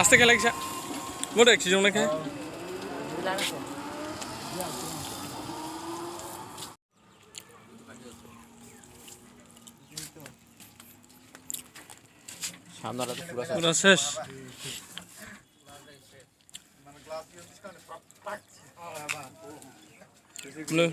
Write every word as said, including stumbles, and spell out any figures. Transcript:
Aste khe lai kisa. Mo dek sijong nai khe. Pura ses. Blue.